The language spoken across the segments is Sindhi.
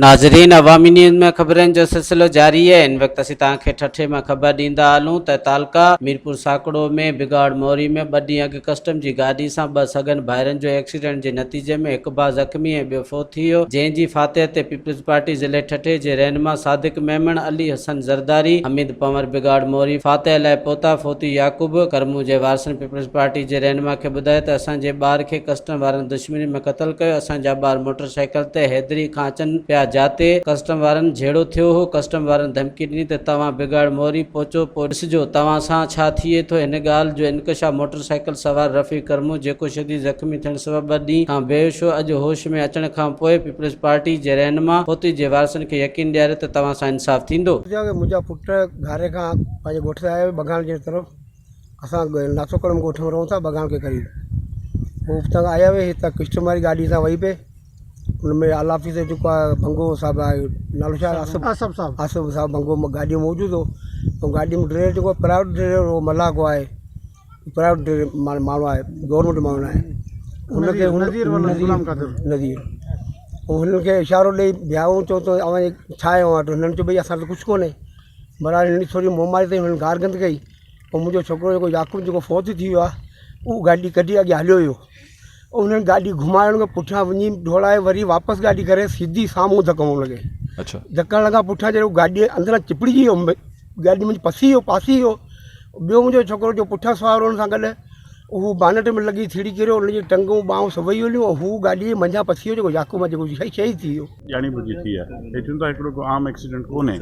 ناظرين عوامي نيوز ۾ خبرن جو سلسلو جاري آهي هن وقت اسين توهان کي ٺٽي مان خبر ڏيندا هلون ته تعلقه ميرپور ساڪڙو ۾ بگاڙ موري ۾ ٻه ڏينهن اڳ ڪسٽم جي گاڏي سان ٻه سڳن ڀائرن جو ايڪسيڊنٽ جي نتيجي ۾ هڪ ڀاء زخمي ۽ ٻيو فوت ٿي ويو جنهن جي فاتح تي پيپلز پارٽي ضلعي ٺٽي جي رهنما صادق ميمڻ، علي حسن زرداري، حميد پنور بگاڙ موري فاتح لاء پهتا، فوتي يعقوب ڪرمون جي وارثن پيپلز پارٽي جي رهنما کي ٻڌايو ته اسان جي ٻار کي ڪسٽم وارن دشمني ۾ قتل ڪيو، اسان جا ٻار موٽر سائيڪل تي حيدري کان اچن پيا جاتي ڪسٽم وارن جهيڙو ٿيو هو، ڪسٽم وارن ڌمڪي ڏني ته توهان بگاڙ موري پهچو پوء ڏسجو توهان سان ڇا ٿئي ٿو، هن ڳالهه جو انڪشاف موٽر سائيڪل سوار رفيع ڪرمون جيڪو شديد زخمي ٿيڻ سبب ٻه ڏينهن کان بيهوش هو اڄ هوش ۾ اچڻ کان پوء پيپلز پارٽي جي رهنما فوتي جي وارثن کي يقين ڏياريو ته توهان سان انصاف ٿيندو. منهنجا پٽ گهاري کان پنهنجي ڳوٺ تي آيا هئا بگاڻ جي طرف اسان ناسو ڪڙم ڳوٺ ۾ رهون ٿا بگاڻ کي قريب هو اتان کان آيا هئا هتان ڪسٽم واري گاڏي سان وئي پئي ان ۾ اعليٰ آفيسر جيڪو آهي ڀنگو صاحب آهي نالو ڇا آهي آصف آصف صاحب آصف صاحب ڀنگو گاڏي ۾ موجود هو ۽ گاڏي ۾ ڊرائيور جيڪو پرائيويٽ ڊرائيور هو ملاح ڪو آهي پرائيويٽ ڊرائيور ماڻهو آهي گورنمينٽ ماڻهو نه آهي هن کي نذير هنن کي اشارو ڏئي بيهاريو چئو ته اوهان ڇا آهي اوهان وٽ هنن چيو ڀئي اسان وٽ ڪجهه ڪونهي بهرحال هنن ٿوري منهن ماري تائين هنن گارگند ڪئي پوء منهنجو ڇوڪرو جيڪو يعقوب جيڪو فوت ٿي ويو آهي اهو گاڏي ڪڍي اڳيان هليو ويو انهن گاڏي گهمائڻ کان پٺيان وڃي ڊوڙائي وري واپس گاڏي ڪري سڌي سامهون ڌڪ هڻڻ لڳي اڇا ڌڪ هڻڻ کان پٺيان جڏهن گاڏي اندران چپڙجي ويو گاڏي منهنجي پسي ويو پاسي ويو ٻيو منهنجو ڇوڪرو جو پٺيان سوار هو ان سان گڏ هو بانٽ ۾ لڳي ٿيڙي ڪريو ان جي ٽنگون ٻانهون سڀئي هليون ۽ هو گاڏي منجهان پسي ويو جيڪو يعقوب جيڪو شهيد ٿي ويو. ڄاڻي ٻجهي ٿي آهي. هي چون ٿا هڪڙو ڪو عام ايڪسيڊنٽ ڪونهي.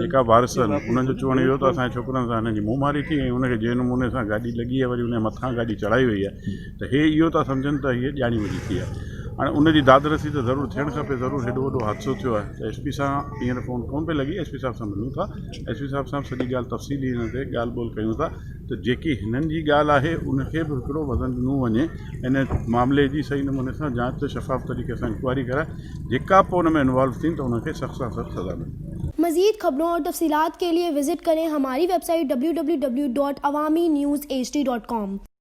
جيڪا وارث آهن انهن جو چوڻ اهو ته اسان جي ڇوڪرن سان هنن جي منهن ماري ٿي ۽ ان کي جنهن نموني سان گاڏي لڳي آهي وري ان جي مٿان گاڏي چڙهائي وئي آهي ته هي اهو ٿا سمجهن ته هيء ڄاڻي ٻجهي ٿي آهي. هاڻي ان جي داد رسي ته ضرور ٿيڻ کپي ضرور هيڏو وڏو حادثو ٿيو آهي ته ايس پي سان هينئر فون ڪونه پئي لڳي ايس پي صاحب سان ملون ٿا ايس پي صاحب سان به سڄي ڳالهه تفصيلي هن تي ڳالهه ٻولهه ڪيون ٿا ته جيڪي هنن جي ڳالهه آهي ان کي به هڪڙو وزن ڏنو وڃي ان معاملي جي صحيح نموني سان جاچ شفاف طريقي سان انڪوائري ڪرائي جيڪا پوء ان ۾ انوالو ٿين ته انهن کي سخت سان سخت سزا ملي. مزيد خبرون اور تفصيلات کے لئے وزٽ کریں ہماری web site www.awamiNewsHD.com.